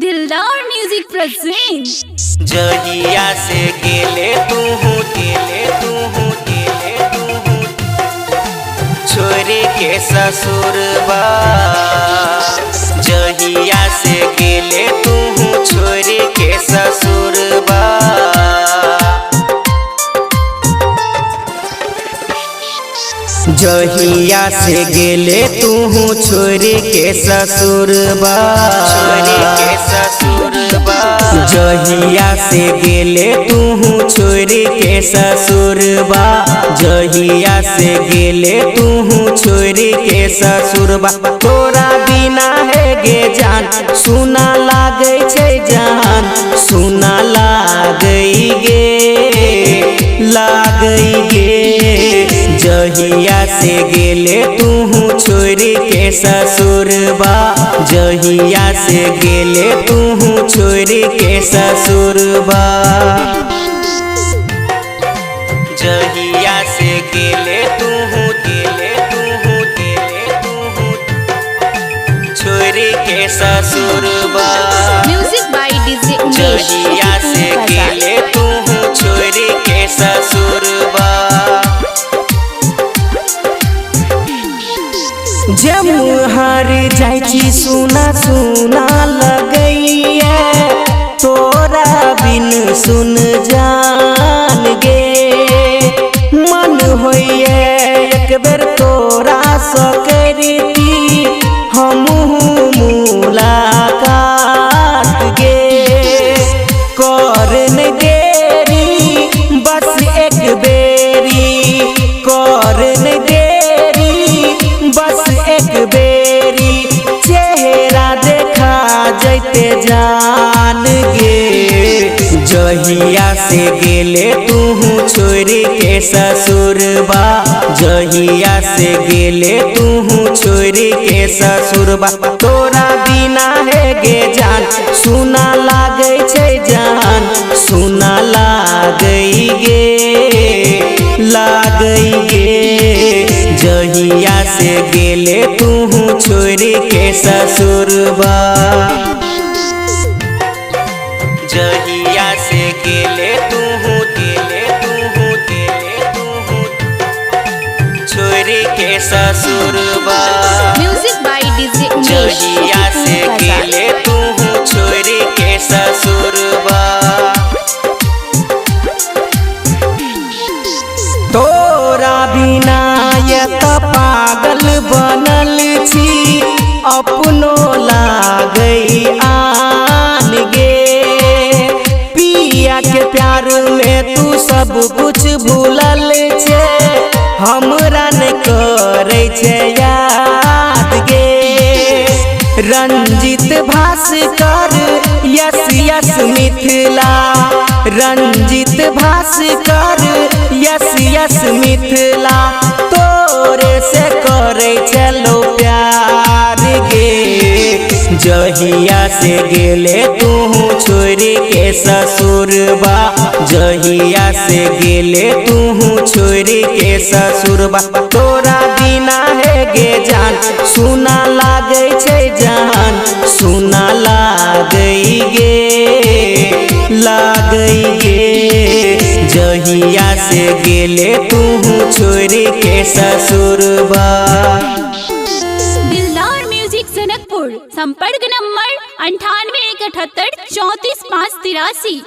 दिलदार music present. जहिया से गेले तूहू गेले तूहू गेले तूहू छोरी के ससुरबा। जहिया से गेले तूहू छोरी के ससुरबा। जहिया से गेले तूहू छोरी के ससुरबा। छोरी के ससुरबा। जहिया से गेले तूहू छोरी के ससुरबा। जहिया से गेले तूहू छोरी के ससुरबा। तोरा बिना है गे जान सुना लागै छै जान, सुना लागै गे लागै गे। जहिया से गेले तूहू छोरी के ससुरबा। जहिया से गेले तूहू छोरी के ससुरबा। जहिया से गेले तूहू गेले तूहू गेले तूहू छोरी के ससुरबा। Music by DJ Umesh. जहिया से गेले तूहू छोरी के ससुरबा। जमुहार जाइ छी सुना सुना लगैया, तोरा बिन सुन जान गे। मन होइए एक बेर तोरा सँ करिती हमहूँ मुलाकात गे। कर नहि देरी बस एक बेरी, कर नहि देरी बस एक बेरी, चेहरा देखा जैते जान गे। जहिया से गेले तूहू छोरी के ससुरबा। जहिया से गेले तूहू छोरी के ससुरबा। तोरा बिना है गे जान सुना लागै छै जान, सुना लागै गे लागै गे। जहिया से गेले तूहू छोरी के ससुरबा। जहिया से गेले तूहू गेले तूहू गेले तूहू छोरी के ससुरबा। Music by DJ Umesh. जहिया से गेले तूहू छोरी के ससुरबा। तोरा बिना ये त पागल बनल छी, अपनो लागै आन गे। पिया के प्यार में तू सब कुछ भूलल छे, हमरा नहि करै छै याद गे। Ranjit Bhaskar yes yes Mithila, Ranjit Bhaskar yes yes Mithila, तोरे से करै चलो प्यार गे। जहिया से गेले तूहू छोरी के ससुरबा। जहिया से गेले तूहू छोरी के ससुरबा। तोरा बिना है गे जान सुना लागै छै जान, सुना लागै गे लागै गे। जहिया से गेले तूहू छोरी के ससुरबा। दिलदार म्यूजिक जनकपुर। संपर्क नंबर 98 178 34 5 83।